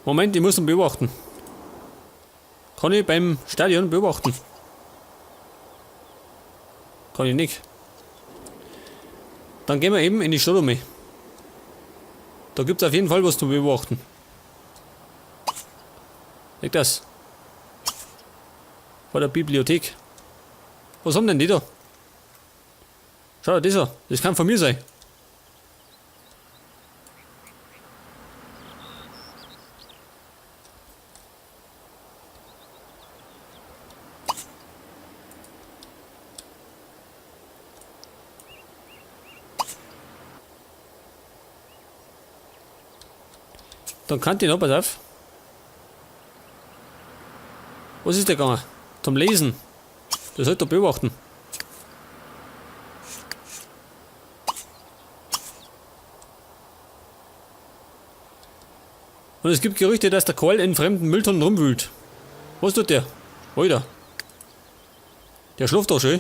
Moment, ich muss ihn beobachten. Kann ich beim Stadion beobachten? Kann ich nicht. Dann gehen wir eben in die Stadt um. Da gibt es auf jeden Fall was zu beobachten. Liegt das? Vor der Bibliothek. Was haben denn die da? Schau dir das an. Das kann von mir sein. Dann kann ich noch, pass auf. Was ist der gegangen? Zum Lesen. Das sollte er beobachten. Und es gibt Gerüchte, dass der Karl in fremden Mülltonnen rumwühlt. Was tut der? Alter. Der schläft doch schön.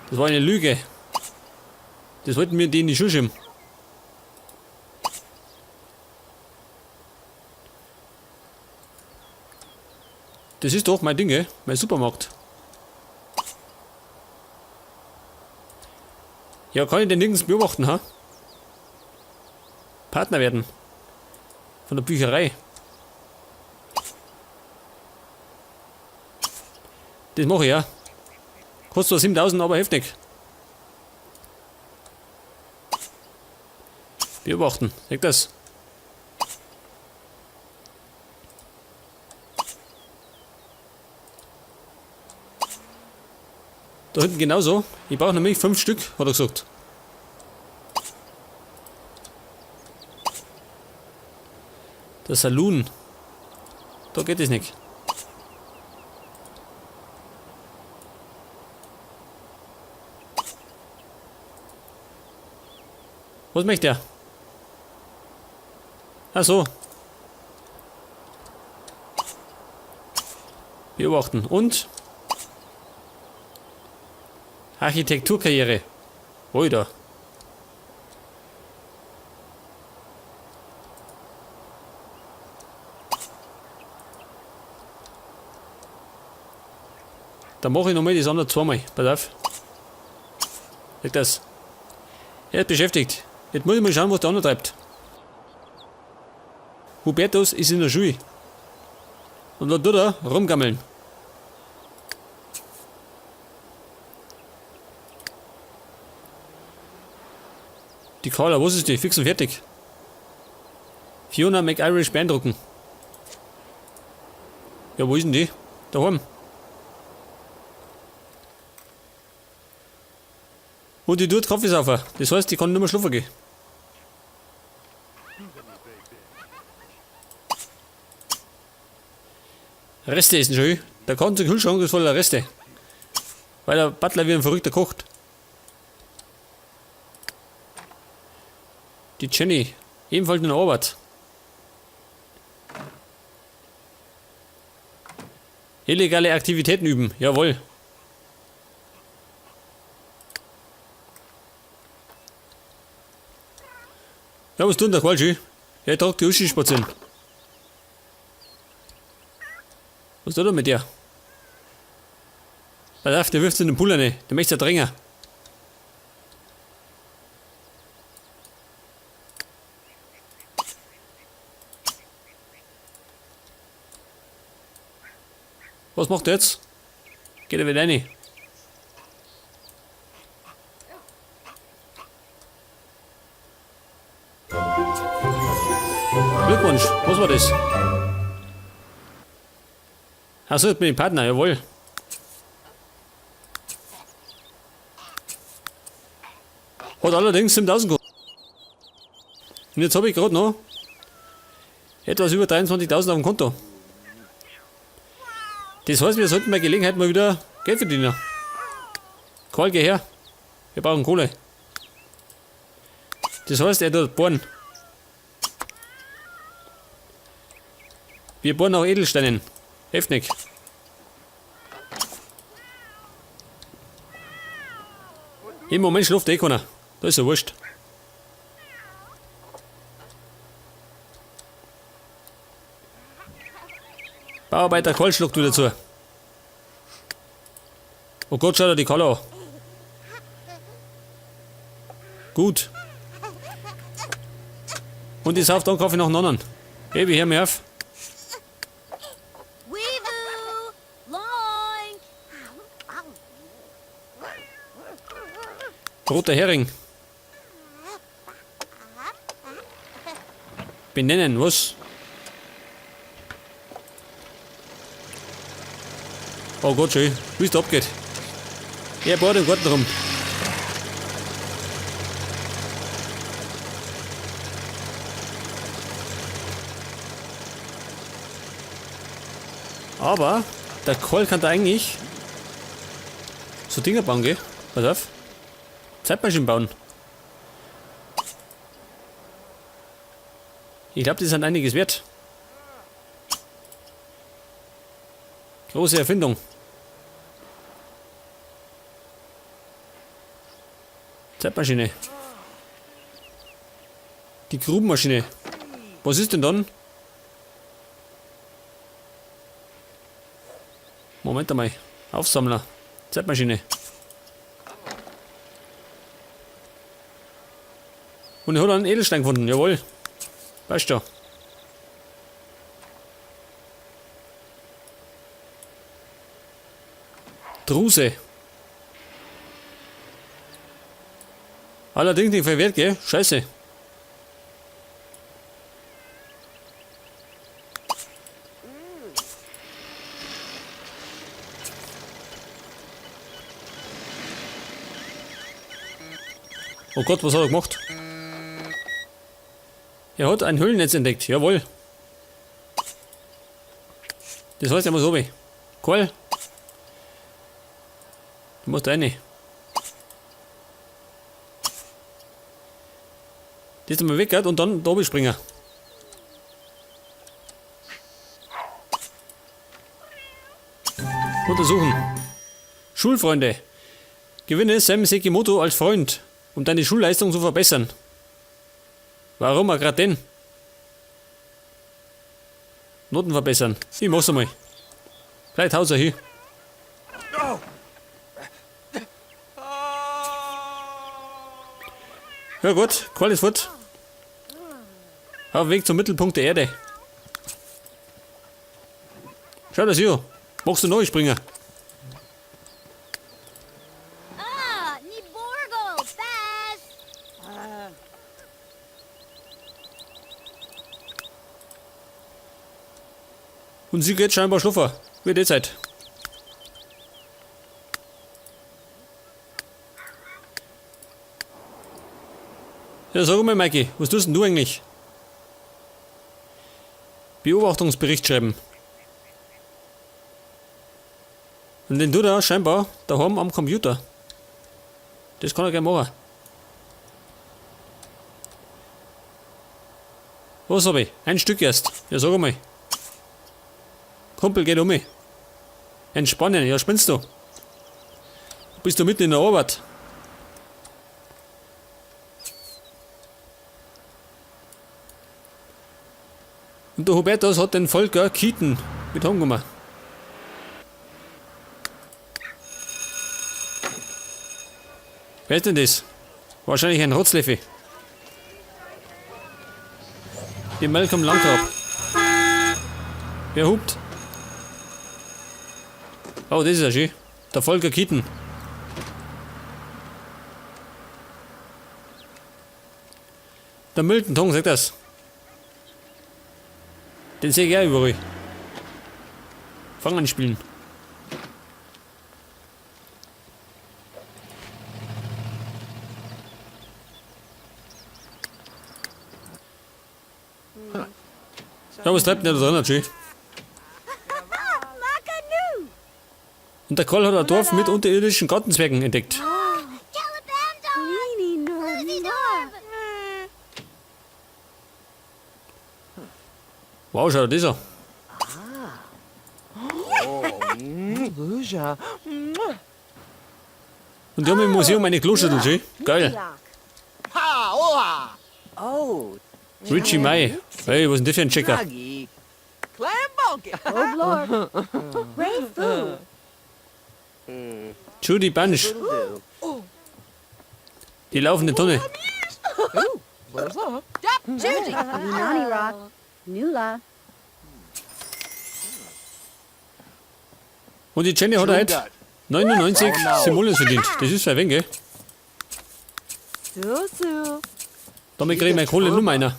Das war eine Lüge. Das wollten wir denen in die Schuhe schieben. Das ist doch mein Ding, gell? Mein Supermarkt. Ja, kann ich den nirgends beobachten, ha? Partner werden. Von der Bücherei. Das mache ich ja. Kostet zwar 7000, aber hilft nicht. Beobachten, seht das? Da hinten genauso. Ich brauche nämlich 5 Stück, hat er gesagt. Der Saloon. Da geht es nicht. Was möchte er? Ach so. Beobachten. Und? Architekturkarriere. Oida. Da mache ich nochmal das andere zweimal. Pass auf. Seht das. Er ist beschäftigt. Jetzt muss ich mal schauen, was der andere treibt. Hubertus ist in der Schule. Und da tut er rumgammeln. Die Carla, was ist die? Fix und fertig. Fiona McIrish beeindrucken. Ja, wo ist denn die? Daheim. Und die tut Kaffee saufen. Das heißt, die kann nicht mehr schlafen gehen. Reste essen schon. Der ganze Kühlschrank ist voller Reste. Weil der Butler wie ein Verrückter kocht. Die Jenny, ebenfalls in der Arbeit. Illegale Aktivitäten üben, jawohl. Ja, was tut denn der Qualschi? Ja, ich trag die Uschi spazieren. Was tut er mit dir? Pass auf, der wirft in den Pool rein. Der möchte ertränken. Was macht er jetzt? Geht er wieder rein? Glückwunsch, was war das? Achso, jetzt bin ich Partner, jawohl. Hat allerdings 7000 gekostet. Und jetzt habe ich gerade noch etwas über 23.000 auf dem Konto. Das heißt, wir sollten bei Gelegenheit mal wieder Geld verdienen. Karl, geh her. Wir brauchen Kohle. Das heißt, er tut bohren. Wir bohren auch Edelsteinen. Hilft nicht. Im Moment schläft eh keiner. Da ist ja wurscht. Bauarbeiter Karl schlägt wieder zu. Oh Gott, schau dir die Karl an. Gut. Und ich sauf dann Kaffee nach anderen. Baby, hör mir auf. Roter Hering. Benennen, was? Oh Gott, schön. Wie es da abgeht. Er baut im Garten rum. Aber der Karl kann da eigentlich so Dinger bauen, gell? Pass auf. Zeitmaschinen bauen. Ich glaub, die sind einiges wert. Große Erfindung. Zeitmaschine. Die Grubenmaschine. Was ist denn dann? Moment einmal. Aufsammler. Zeitmaschine. Und ich hab einen Edelstein gefunden. Jawohl. Weißt du. Druse. Allerdings nicht viel wert, gell? Scheiße. Oh Gott, was hat er gemacht? Er hat ein Höhlennetz entdeckt, jawohl. Das heißt, er muss runter. Karl, du musst rein. Das ist einmal weg, gell? Und dann da oben springen. Untersuchen. Schulfreunde. Gewinne Sam Sekimoto als Freund, um deine Schulleistung zu verbessern. Warum auch grad den? Noten verbessern. Ich mach's einmal. Vielleicht haut's er hin. Ja gut, Karl ist fort. Auf dem Weg zum Mittelpunkt der Erde. Schau das hier. Magst du neu springen? Ah, Niborgo, Bass. Und sie geht scheinbar schlafen. Wie die Zeit. Ja, sag mal, Maiki, was tust denn du eigentlich? Beobachtungsbericht schreiben. Und den tut er scheinbar daheim am Computer. Das kann er gerne machen. Was hab ich? Ein Stück erst. Ja, sag mal. Kumpel geht um mich. Entspannen, ja, spinnst du? Bist du mitten in der Arbeit? Und der Hubertus hat den Volker Keaton mit heimgenommen. Wer ist denn das? Wahrscheinlich ein Rotzleffi. Die Malcolm Landgrab. Wer hupt? Oh, das ist ja schön. Der Volker Keaton. Der Milton Tong sagt das. Den sehe ich auch überall. Fang an spielen. Ja, was treibt denn der da drin, Jay? Und der Karl hat ein Dorf mit unterirdischen Gartenzwergen entdeckt. Wow, schau dir das an. Und die haben im Museum eine Kloschüssel, schön. Geil. Richie May. Hey, was ist denn das für ein Checker? Judy Bunch. Die laufende Tonne. Nani Rock. Nula. Und die Jenny hat heute 99 Simoleons verdient. Das ist ein wenig, gell? Damit kriege ich meine Kohle nur einer.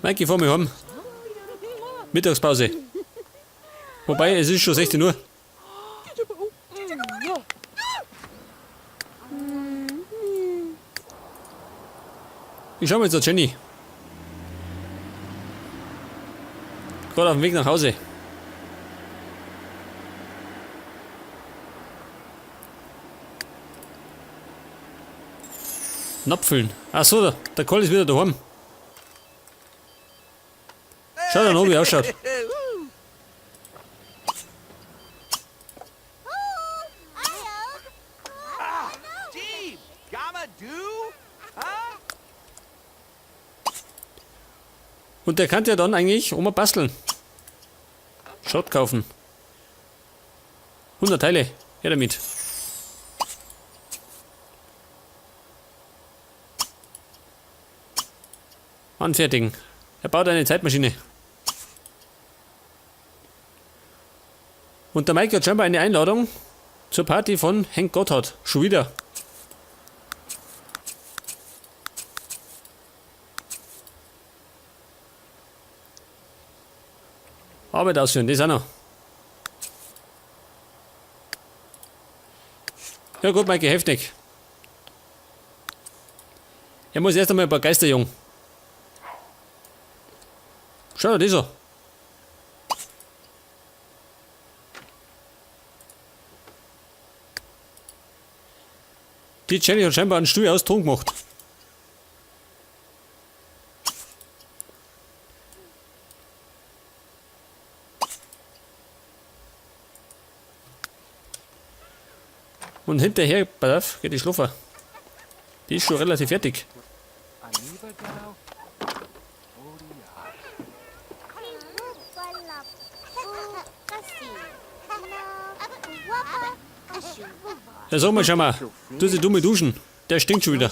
Mikey, fahr mich heim. Mittagspause. Wobei, es ist schon 16 Uhr. Ich schau mal jetzt der Jenny. Gerade auf dem Weg nach Hause. Napfeln. Ach so, der Karl ist wieder daheim. Schau dir an, wie er ausschaut. Und der kann ja dann eigentlich oma basteln. Schrott kaufen. 100 Teile. Her damit. Anfertigen. Er baut eine Zeitmaschine. Und der Mike hat scheinbar eine Einladung zur Party von Henk Gotthard. Schon wieder. Arbeit ausführen, das auch noch. Ja gut, Maike, heftig. Er muss erst einmal ein paar Geister jagen. Schau dir das an. Die Jenny hat scheinbar einen Stuhl aus Ton gemacht. Und hinterher, pass auf, geht die Schluffer. Die ist schon relativ fertig. Ja, sag mal, schau mal. Du sie dumme duschen. Der stinkt schon wieder.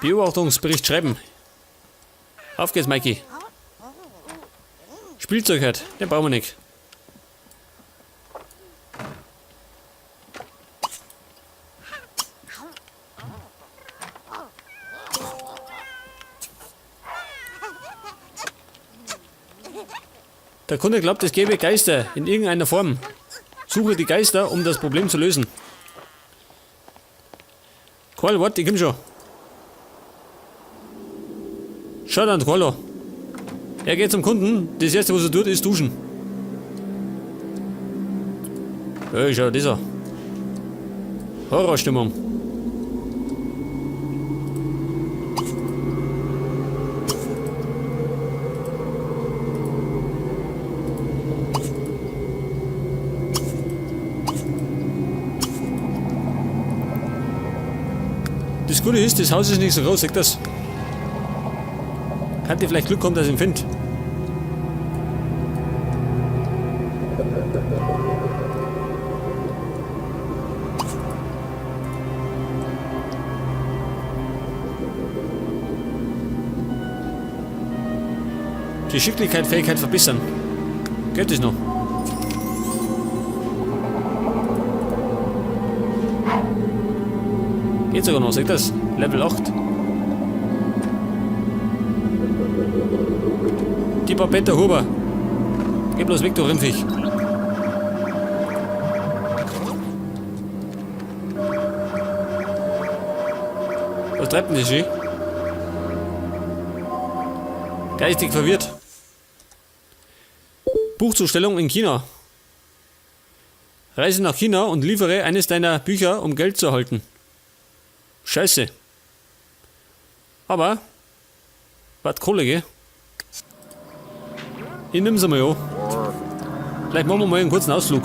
Beobachtungsbericht schreiben. Auf geht's, Mikey. Spielzeug halt, den brauchen wir nicht. Der Kunde glaubt, es gäbe Geister in irgendeiner Form. Suche die Geister, um das Problem zu lösen. Karl, warte, ich komm schon. Schau dann, Carlo. Er geht zum Kunden. Das erste, was er tut, ist duschen. Hey, schau das an. Horrorstimmung. Das Gute ist, das Haus ist nicht so groß, seht das? Kann dir vielleicht Glück kommen, dass ich ihn finde. Geschicklichkeit, Fähigkeit verbessern. Geht das noch? Geht sogar noch, seht das? Level 8. Die Babette Huber. Geh bloß weg, du Rindviech. Was treibt denn die Ski? Geistig verwirrt. Buchzustellung in China. Reise nach China und liefere eines deiner Bücher, um Geld zu erhalten. Scheiße. Aber, was Kohle, gell? Ich nimm's einmal an. Vielleicht machen wir mal einen kurzen Ausflug.